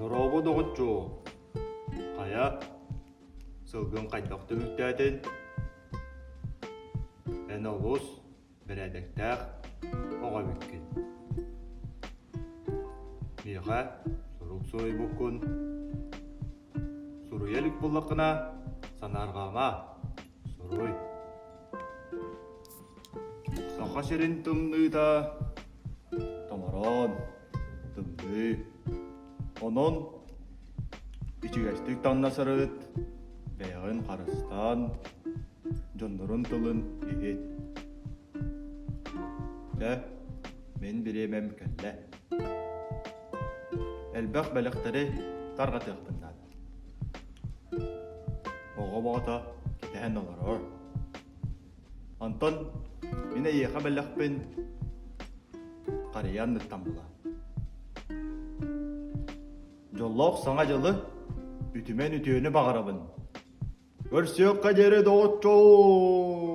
Дорообо, доҕоччуок! Хайа, сылгыҥ хайдах түмүктээтин? Эн олус бэрээдэктээх оҕо эбиккин. Миэхэ сурук суруйбуккун. Суруйа илик буоллаххына, санаарҕаама, суруй. Саха сирин тымныыта томороон, тымныы. Онон ичигэстик таҥна сырыт, бэйэҕин харыстаан, дьоннорун тылын иһит. Дьэ, мин бириэмэм кэллэ. Элбэх бэлэхтэри тарҕатыахпын наада. Оҕо оҕото кэтэһэн олорор. Онтон мин эйиэхэ бэлэхпин харыйа анныттан була. Дьоллоох Саҥа дьылы үтүмэн үтүөнү баҕарабын. Көрсүөххэ диэри доҕоччуок!